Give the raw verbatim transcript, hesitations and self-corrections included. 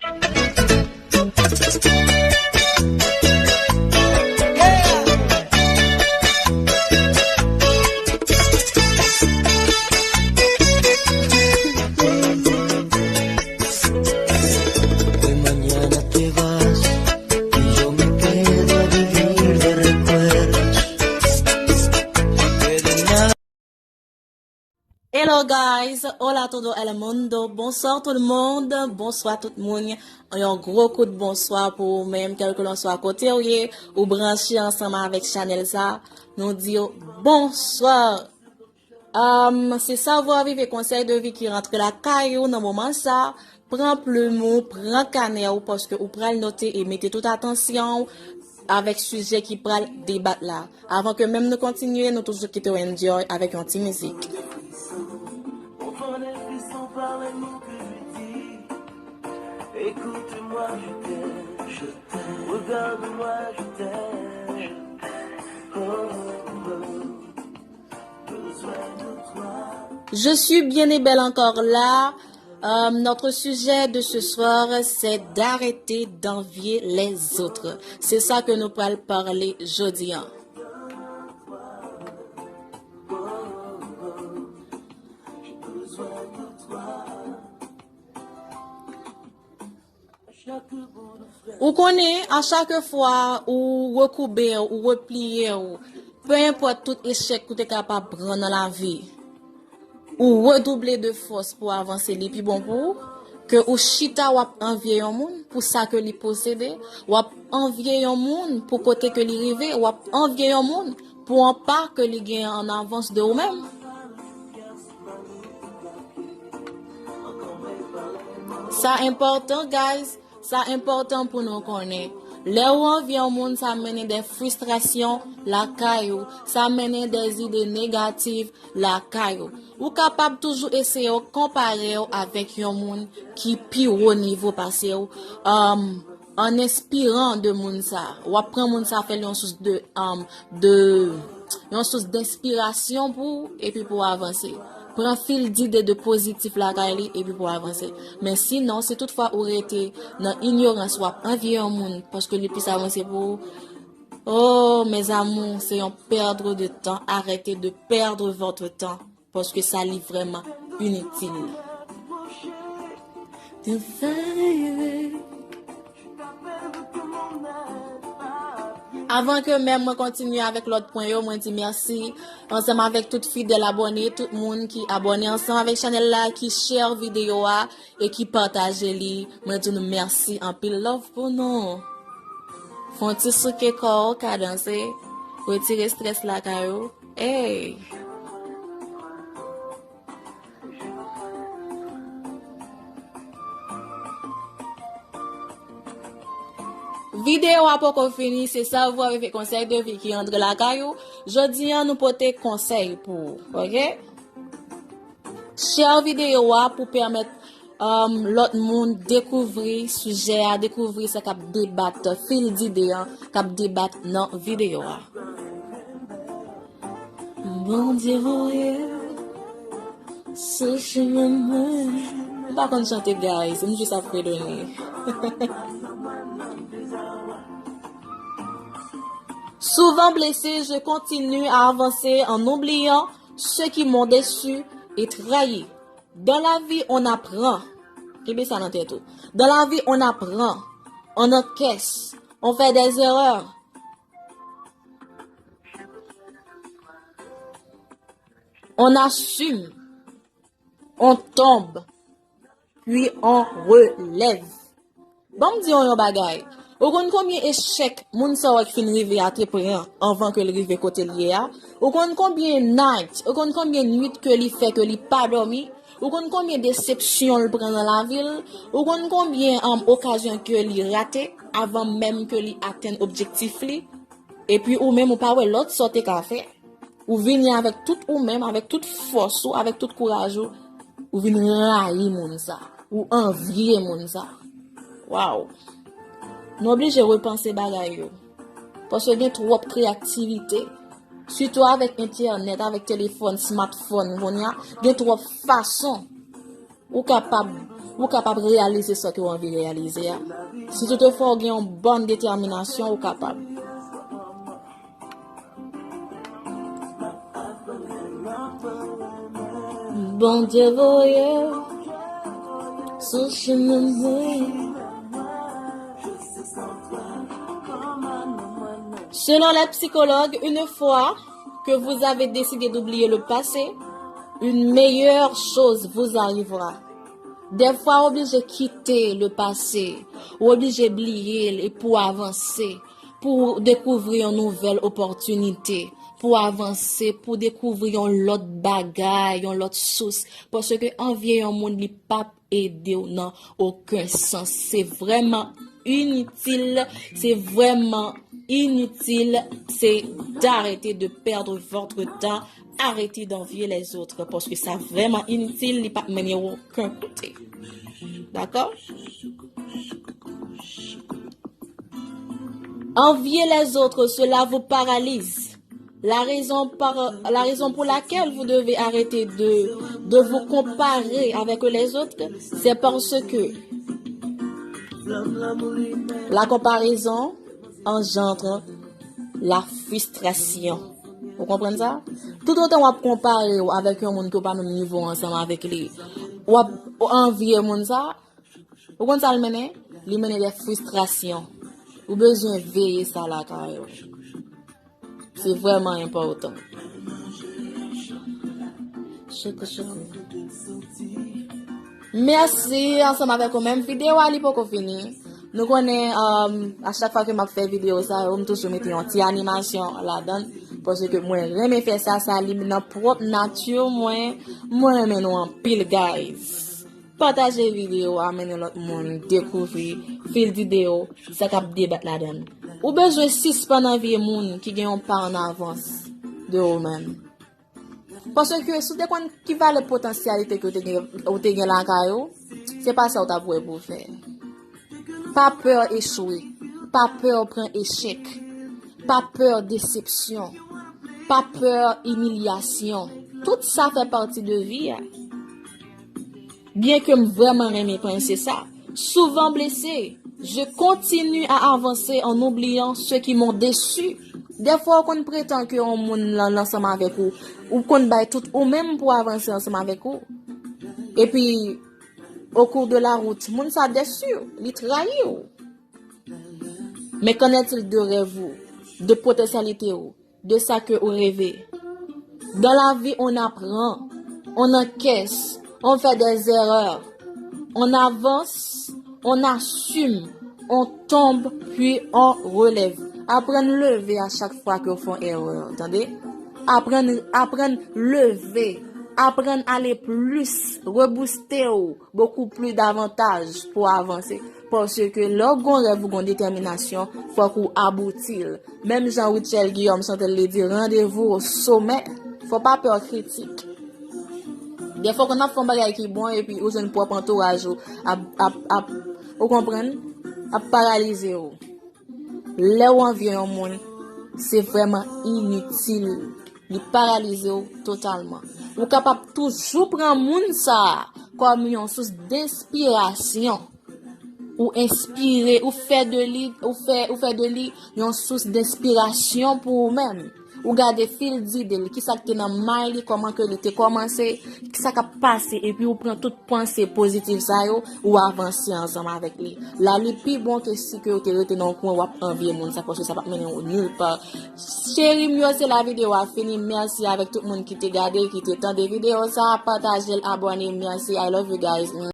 Hoy mañana te vas y yo me quedo a vivir de recuerdos. Hello guys, hola todo el mundo, bonsoir tout le monde, bonsoir tout moun. Yon gwo kout bonswa pou ou menm, kèlkelanswa kote ou ye, ou branche ansanm avèk chanèl sa, nou di w bonswa. Um, se Savoir Vivre, konsèy de vi ki rantre lakay ou nan moman sa. Pran plim ou, pran kanè ou, paske ou pral note e mete tout atansyon ou avèk sijè ki pral debat la. Avan ke menm nou kontinye, nou toujou kite w enjoy avèk yon ti mizik. Je suis bien et belle encore là. Euh, notre sujet de ce soir, c'est d'arrêter d'envier les autres. Se sa ke nou pral pale jodi a. Ou konnen, a chak fwa ou rekoube w, ou repliye w, pe enpòt tout echèk ou te kapab pran nan lavi, ou redouble de fòs pou avanse, li pi bon pou ou ke ou chita w ap anvye yon moun pou sa ke li posede, w ap anvye yon moun pou kote ke li rive, w ap anvye yon moun pou yon pa ke li gen an avans de ou menm. Sa enpòtan, guys. Sa enpòtan pou nou konnen. Lè ou anvye yon moun, sa mennen de fristrasyon lakay ou. Sa mennen de zide negatif lakay ou. Ou kapab toujou eseye w konpare w avèk yon moun ki pi wo nivo pase w, um, an enspiran de moun sa. W ap pran moun sa fè l yon sous de, um, de yon sous denspirasyon pou ou epi pou w avanse. Pran fil dide de pozitif lakay li epi pou w avanse. Men sinon, si toutfwa ou rete nan inyorans, w ap anvye yon moun paske li plis avanse pou ou. Oh, mes amours, c'est une perte de temps. Arrêtez de perdre votre temps. Paske sa li vrèman initil. Avan ke menm mwen kontinye avèk lòt pwen yo, mwen di mèsi ansanm avèk tout fidèl abòne, tout moun ki abòne ansanm avèk chanèl la, ki share videyo a e ki pataje li. Mwen di nou mèsi, anpil love pou nou. Fè yon ti souke kò w, kadanse, retire strès lakay ou. Ey! Videyo a poko fini, se Savoir Vivre, konsèy de vi ki rantre lakay ou. Jodi a, nou pote konsèy pou ou, oke? Share videyo a pou pèmèt, um, lòt moun dekouvri sijè a, dekouvri sa k ap debat, fil dide a k ap debat nan videyo a. Bondye voye sou chemen mwen. M pa konn chante, guys, m jis ap fredone. Souvent blessé, je continue à avancer en oubliant ceux qui m'ont déçu et trahi. Dans la vie, on apprend. Kenbe sa nan tèt ou. Dans la vie, on apprend. On encaisse. On fait des erreurs. On assume. On tombe. Puis on relève. Ban m di w yon bagay. Ou konn konbyen echèk moun sa yo k fin rive a te pran anvan ke l rive kote l ye a? Ou konn konbyen night, ou konn konbyen nwit ke li fè ke li pa dòmi? Ou konn konbyen desepsyon l pran nan lavi l? Ou konn konbyen, um, okazyon ke li rate avan menm ke li atenn objektif li? Epi ou menm ou pa wè lòt sa w te ka fè. Ou vini avèk tout ou menm, avèk tout fòs ou, avèk tout kouraj ou, ou vin rayi moun sa. Ou anvye moun sa. Waw. Nou oblije repanse bagay yo. Paske gen twòp kreyativite. Sitou avèk entènèt, avèk telefòn, smartphone, kounye a, gen twòp fason ou kapab ou kapab reyalize sa ke w anvi reyalize a. Si toutefwa w gen yon bòn detèminasyon, ou kapab. Bondye voye sou chemen mwen. Selon les psychologues, une fois que vous avez décidé d'oublier le passé, une meilleure chose vous arrivera. Dèfwa, ou oblije kite le passé, ou oblije bliye l e pou avanse, pou dekouvri yon nouvèl opòtinite, pou avanse, pou dekouvri yon lòt bagay, yon lòt sous. Paske anvye yon moun, li p ap ede w nan okenn sans. Se vrèman initil, se vrèman initil, c'est d'arrêter de perdre votre temps. Arrêtez d'envier les autres, paske sa vrèman initil, li p ap mennen w okenn kote. Dakò? Envier les autres, cela vous paralyse. La raison par, la raison pour laquelle vous devez arrêter de, de vous comparer avec les autres, c'est parce que la comparaison engendre la frustration. Ou konprann sa? Toutotan w ap konpare w avèk yon moun ke w pa menm nivo ansanm avèk li, w ap anvye moun sa, ou konn sa l mennen? Li mennen de fristrasyon. Ou bezwen veye sa lakay ou. Se vrèman enpòtan. Choukou, choukou. Mèsi, ansanm avèk ou menm. Videyo a, li poko fini. Nou konnen, um, a chak fwa ke m ap fè videyo sa yo, m toujou mete yon ti animasyon ladan l. Paske mwen renmen fè sa, sa li nan pwòp nati mwen. Mwen renmen nou anpil, guys. Pataje videyo a, mennen lòt moun dekouvri fil dide yo, sa k ap debat ladan l. Ou bezwen sispann anvye moun ki gen yon pa an avans de ou menm. Paske si w te konn ki valè potansyalite ke w te gen, ou te gen lakay ou, se pa sa w t ap wè pou w fè. Pa pè echwe, pa pè pran echèk, pa pè desepsyon, pa pè imilyasyon. Tout sa fè pati de vi a. Byen ke m vrèman renmen panse sa, souvent blessé, je continue à avancer en oubliant ceux qui m'ont déçu. Dèfwa, ou konn pretan ke yon moun lan ansanm avèk ou, ou konn bay tout ou menm pou avanse ansanm avèk ou. Epi, au cours de la route, moun sa desi w, li trayi w. Mais qu'en est-il de rêve ou, de potentialité ou, de sa ke ou reve? Dans la vie, on apprend, on encaisse, on fait des erreurs, on avance, on assume, on tombe, puis on relève. Aprann leve a chak fwa ke w fè yon erè, tande? Aprann, aprann leve, aprann ale plis, rebouste w, beaucoup plus davantage pou avanse. Paske lè w gon rèv, ou gon detèminasyon, fòk ou abouti l. Menm jan Rutshelle Guillaume chante l, li di, rendez-vous au sommet. Fò pa pè kritik. Dèfwa, w konn ap fè yon bagay ki bon, epi ou jwenn pwòp antouraj ou ap, ap, ap, ou konprann? Ap paralize w. Lè w anvye yon moun, se vrèman initil. Li paralize w totalman. Ou kapab toujou pran moun sa a kòm yon sous denspirasyon. Ou enspire, ou fè de li, ou fè, ou fè de li yon sous denspirasyon pou ou menm. Ou gade fil dide l, kisa k te nan may li, kòman ke li te kòmanse, kisa k ap pase, epi ou pran tout panse pozitif sa yo, ou avanse ansanm avèk li. La, li pi bon ke si ke ou te rete nan yon kwen, w ap anvye moun sa, paske sa p ap mennen w nil pa. Cheri m yo, se la videyo a fini. Mèsi avèk tout moun ki te gade, ki te tande videyo sa. Pataje l, abòne. Mèsi. I love you guys.